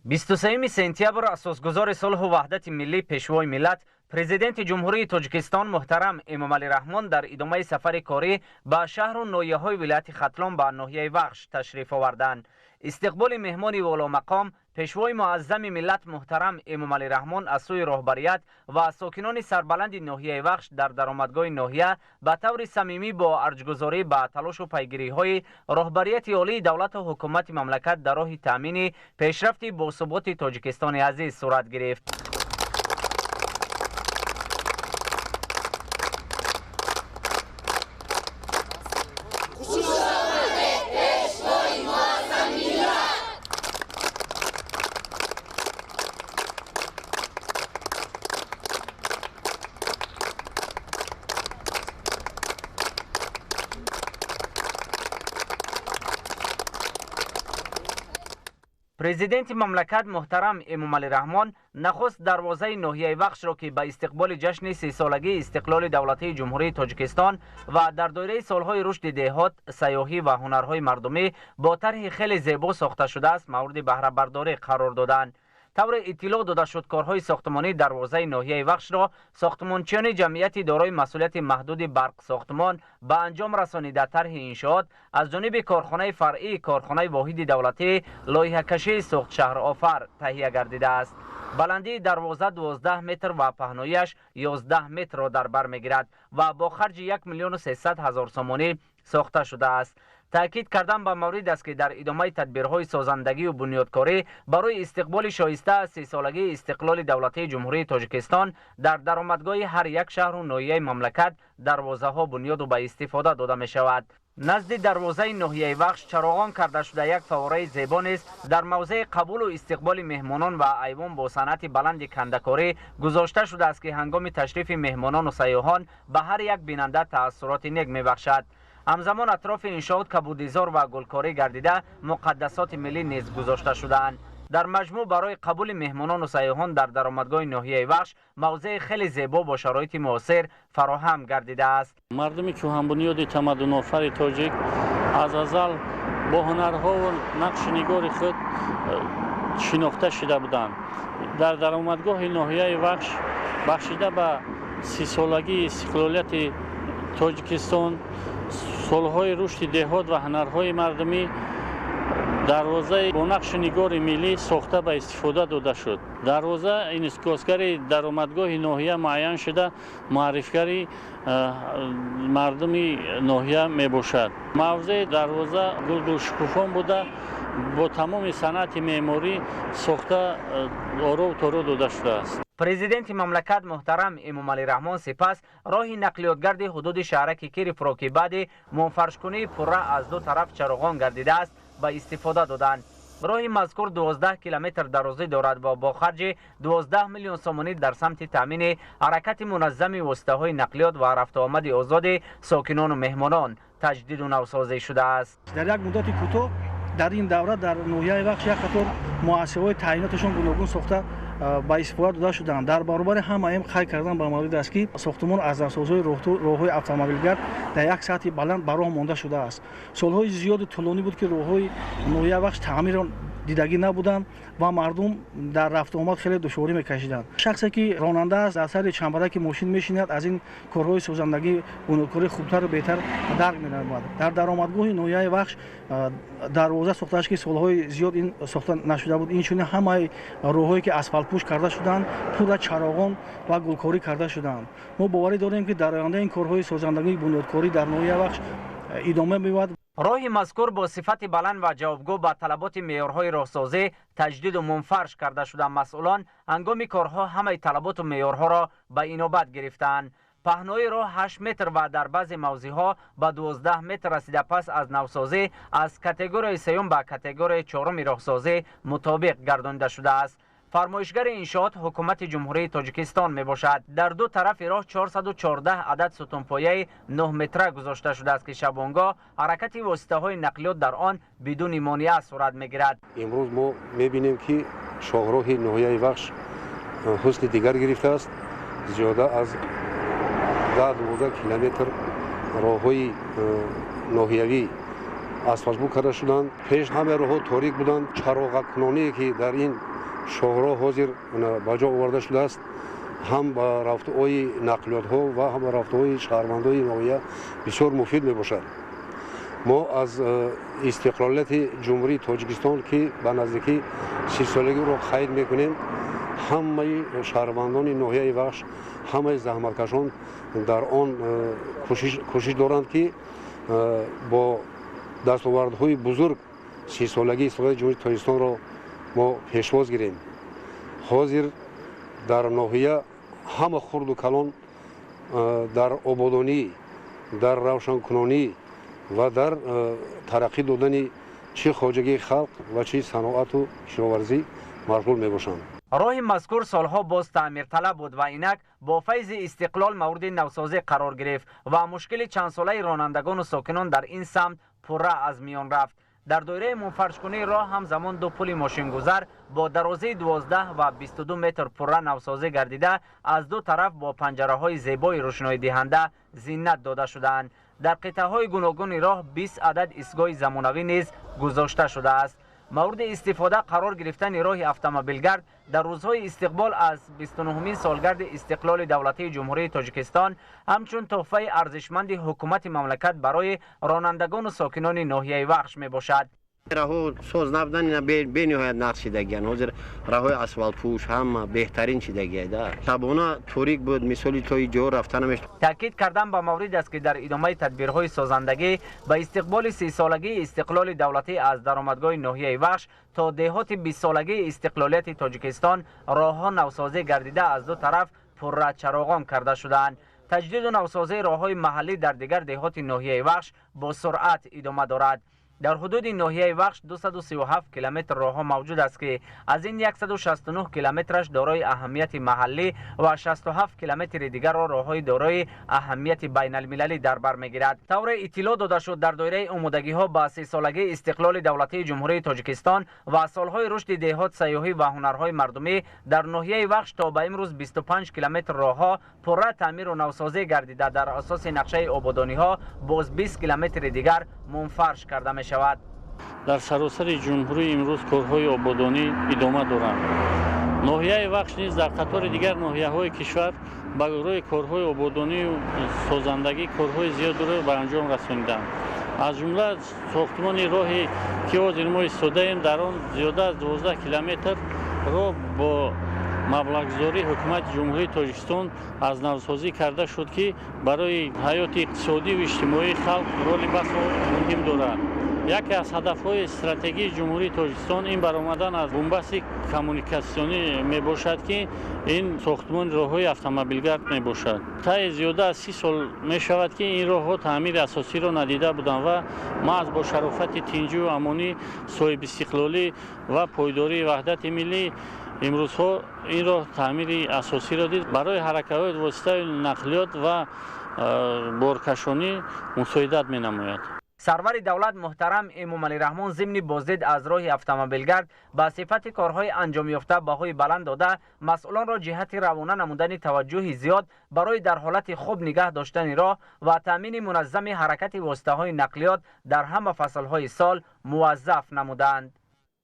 23 сентябр асосгузори сулҳу ваҳдати миллӣ, пешвои миллат, президенти Ҷумҳурии Тоҷикистон муҳтарам Эмомалӣ Раҳмон дар идомаи сафари корӣ ба шаҳру ноҳияҳои вилояти Хатлон ба ноҳияи Вахш ташриф оварданд. Истиқболи меҳмони воломақом, пешвои муаззами миллат муҳтарам Эмомалӣ Раҳмон аз сӯи роҳбарият ва сокинони сарбаланди ноҳияи Вахш дар даромадгоҳи ноҳия ба таври самимӣ бо арҷгузорӣ ба талошу пайгириҳои роҳбарияти олии давлату ҳукумати мамлакат дар роҳи таъмини пешрафти босуботи Тоҷикистони азиз сурат гирифт. Президенти мамлакат муҳтарам Эмомалӣ Раҳмон нахуст дарвозаи ноҳияи Вахшро, ки ба истиқболи ҷашни сесолагии истиқлоли давлатии Ҷумҳурии Тоҷикистон ва дар доираи солҳои рушди деҳот, сайёҳӣ ва ҳунарҳои мардумӣ бо тарҳи хеле зебо сохта шудааст, мавриди баҳрабардорӣ қарор доданд. Тавре иттилоъ дода шуд, корҳои сохтмонии дарвозаи ноҳияи Вахшро сохтмончиёни ҷамъияти дорои масъулияти маҳдуди Барқсохтмон ба анҷом расонида, тарҳи иншоот аз ҷониби корхонаи фаръии корхонаи воҳиди давлатӣ лоиҳакашии Суғдшаҳрофар таҳия гардидааст. Баландии дарвоза 12 метр ва паҳноияш 11 метрро дар бар мегирад ва бо харҷи 1 миллиону 300 ҳазор сомонӣ сохта шудааст. Таъкид кардан ба маврид аст, ки дар идомаи тадбирҳои созандагию бунёдкорӣ барои истиқболи шоиста аз сесолагии истиқлоли давлатии Ҷумҳурии Тоҷикистон дар даромадгоҳи ҳар як шаҳру ноҳияи мамлакат дарвозаҳо бунёду ба истифода дода мешавад. Назди дарвозаи ноҳияи Вахш чароғон карда шуда, як фавораи зебо низ дар мавзеи қабулу истиқболи меҳмонон ва айвон бо санъати баланди кандакорӣ гузошта шудааст, ки ҳангоми ташрифи меҳмонону сайёҳон ба ҳар як бинанда таассуроти нек мебахшад. Ҳамзамон атрофи иншоот кабудизор ва гулкорӣ гардида, муқаддасоти миллӣ низ гузошта шудаанд. Дар маҷмӯъ барои қабули меҳмонону сайёҳон дар даромадгоҳи ноҳияи Вахш мавзеи хеле зебо бо шароити муосир фароҳам гардидааст. Мардуми кӯҳанбунёди тамаддунофари тоҷик аз азал бо ҳунарҳову нақши нигори худ шинохта шуда буданд. Дар даромадгоҳи ноҳияи Вахш бахшида ба сисолагии истиқлолияти Тоҷикистон, солҳои рушди деҳот ва ҳунарҳои мардумӣ дарвозаи бо нақши нигори миллӣ сохта ба истифода дода шуд. Дарвоза инъикосгари даромадгоҳи ноҳия муайян шуда, муаррифгари мардуми ноҳия мебошад. Мавзеи дарвоза гулгулшукуфон буда, бо тамоми санъати меъморӣ сохта орову торо дода шудааст. Президенти мамлакат муҳтарам Эмомалӣ Раҳмон сипас роҳи нақлиётгарди ҳудуди шаҳраки Кировро, ки баъди мунфаршкунии пурра аз ду тараф чароғон гардидааст, ба истифода доданд. Роҳи мазкур 12 километр дарозӣ дорад ва бо харҷи 12 миллион сомонӣ дар самти таъмини ҳаракати муназзами воситаҳои нақлиёт ва рафтуомади озоди сокинону меҳмонон таҷдиду навсозӣ шудааст. Дар як муддати кӯтоҳ дар ин давра дар ноҳияи Вахш як қатор муассисаҳои таъиноташон гуногун сохта ба истифода дода шуданд. Дар баробари ҳама ин қайд кардан ба маврид аст, ки сохтмон аз навсозҳои роҳҳои автомобилгард дар як сатҳи баланд ба роҳ монда шудааст. Солҳои зиёди тӯлонӣ буд, ки роҳҳои ноҳияи Вахш таъмирро дидагӣ набуданд ва мардум дар рафтуомад хеле душворӣ мекашиданд. Шахсе ки ронанда аст, дар сари чамбараки мошин мешинад, аз ин корҳои созандагӣ, бунёдкорӣ хубтару беҳтар дарк менамояд. Дар даромадгоҳи ноҳияи Вахш дарвоза сохтааст, ки солҳои зиёд ин сохта нашуда буд. Инчунин ҳамаи роҳҳое ки асфалтпӯш карда шуданд, пурра чароғон ва гулкорӣ карда шуданд. Мо боварӣ дорем, ки дар оянда ин корҳои созандагии бунёдкорӣ дар ноҳияи Вахш идома меёбад. Роҳи мазкур бо сифати баланд ва ҷавобгӯ ба талаботи меъёрҳои роҳсозӣ таҷдиду мунфарш карда шуда, масъулон ҳангоми корҳо ҳамаи талаботу меъёрҳоро ба инобат гирифтаанд. Паҳнои роҳ 8 метр ва дар баъзе мавзеъҳо ба 12 метр расида, пас аз навсозӣ аз категорияи сеюм ба категорияи чоруми роҳсозӣ мутобиқ гардонида шудааст. Фармоишгари иншоот ҳукумати Ҷумҳурии Тоҷикистон мебошад. Дар ду тарафи роҳ 414 адад сутунпояи 9 метра гузошта шудааст, ки шабонгоҳ ҳаракати воситаҳои нақлиёт дар он бидуни монеа сурат мегирад. Имрӯз мо мебинем, ки шоҳроҳи ноҳияи Вахш ҳусни дигар гирифтааст. Зиёда аз 10-12 километр роҳҳои ноҳиявӣ асфалтбӯ карда шуданд. Пеш ҳама роҳҳо торик буданд. Чароғакуноние, ки дар ин Шоҳроҳ ҳозир ба ҷо оварда шудааст, ҳам ба рафтуои нақлиётҳо ва ҳам ба рафтуои шаҳрвандои ноҳия бисёр муфид мебошад. Мо аз истиқлолияти Ҷумҳурии Тоҷикистон, ки ба наздикӣ 30-солагиро қайд мекунем, ҳамаи шаҳрвандони ноҳияи Вахш, ҳамаи заҳматкашон дар он кӯшиш доранд, ки бо дастовардҳои бузург 30-солагии истиқлолияти Ҷумҳурии Тоҷикистонро мо пешвоз гирем. Ҳозир дар ноҳия ҳама хурду калон дар ободонӣ, дар равшанкунонӣ ва дар тараққӣ додани чӣ хоҷагии халқ ва чӣ саноату кишоварзӣ машғул мебошанд. Роҳи мазкур солҳо боз таъмирталаб буд ва инак бо файзи истиқлол мавриди навсозӣ қарор гирифт ва мушкили чандсолаи ронандагону сокинон дар ин самт пурра аз миён рафт. Дар доираи мунфаршкунии роҳ ҳамзамон ду пули мошингузар бо дарозии 12 ва 22 метр пурра навсозӣ гардида, аз ду тараф бо панҷараҳои зебои рӯшноидиҳанда зинат дода шудаанд. Дар қитъаҳои гуногуни роҳ 20 адад истгоҳи замонавӣ низ гузошта шудааст. Мавриди истифода қарор гирифтани роҳи автомобилгард дар рӯзҳои истиқбол аз 29-умин солгарди истиқлоли давлатии Ҷумҳурии Тоҷикистон ҳамчун тӯҳфаи арзишманди ҳукумати мамлакат барои ронандагону сокинони ноҳияи Вахш мебошад. Раҳо соз набудан, ина бениҳоят нақс шидагиян. Ҳозир раҳои асфалтпӯш ҳама беҳтарин шидагия да. Шабона торик буд, мисоли то ҷо рафта намешуд. Таъкид кардан ба маврид аст, ки дар идомаи тадбирҳои созандагӣ ба истиқболи 30-солагии истиқлоли давлатӣ аз даромадгоҳи ноҳияи Вахш то деҳоти 20-солагии истиқлолияти Тоҷикистон роҳҳо навсозӣ гардида, аз ду тараф пурра чароғон карда шудаанд. Таҷдиду навсозии роҳҳои маҳаллӣ дар дигар деҳоти ноҳияи Вахш бо суръат идома дорад. Дар ҳудуди ноҳияи Вахш 237 километр роҳҳо мавҷуд аст, ки аз ин 169 километраш дорои аҳамияти маҳаллӣ ва 67 километри дигарро роҳҳои дорои аҳамияти байналмилалӣ дар бар мегирад. Тавре иттилоъ дода шуд, дар доираи омодагиҳо ба 30-солагии истиқлоли давлатии Ҷумҳурии Тоҷикистон ва солҳои рушди деҳот, сайёҳӣ ва ҳунарҳои мардумӣ дар ноҳияи Вахш то ба имрӯз 25 километр роҳҳо пурра таъмиру навсозӣ гардида, дар асоси нақшаи ободониҳо боз 20 километри дигар мунфарш карда мешавад. Дар саросари ҷумҳурӣ имрӯз корҳои ободонӣ идома доранд. Ноҳияи Вахш низ дар қатори дигар ноҳияҳои кишвар ба рӯи корҳои ободонию созандагӣ корҳои зиёдеро ба анҷом расониданд. Аз ҷумла сохтмони роҳе, ки ҳозир мо истодаем, дар он зиёда аз 12 километр роҳ бо маблағгузории ҳукумати Ҷумҳурии Тоҷикистон аз навсозӣ карда шуд, ки барои ҳаёти иқтисодию иҷтимоии халқ роли басо муҳим дорад. Яке аз ҳадафҳои стратегии Ҷумҳурии Тоҷикистон ин баромадан аз бунбасти коммуникатсионӣ мебошад, ки ин сохтмони роҳҳои автомобилгард мебошад. Таи зиёда аз 30 сол мешавад, ки ин роҳҳо таъмири асосиро надида буданд ва маҳз бо шарофати тинҷию амонӣ, соҳибистиқлолӣ ва пойдории ваҳдати миллӣ имрӯзҳо ин роҳ таъмири асосиро дид, барои ҳаракатҳои воситаи нақлиёт ва боркашонӣ мусоидат менамояд. Сарвари давлат муҳтарам Эмомалӣ Раҳмон зимни боздид аз роҳи автомобилгард ба сифати корҳои анҷомёфта баҳои баланд дода, масъулонро ҷиҳати равона намудани таваҷҷӯҳи зиёд барои дар ҳолати хуб нигаҳ доштани роҳ ва таъмини муназзами ҳаракати воситаҳои нақлиёт дар ҳама фаслҳои сол муваззаф намуданд.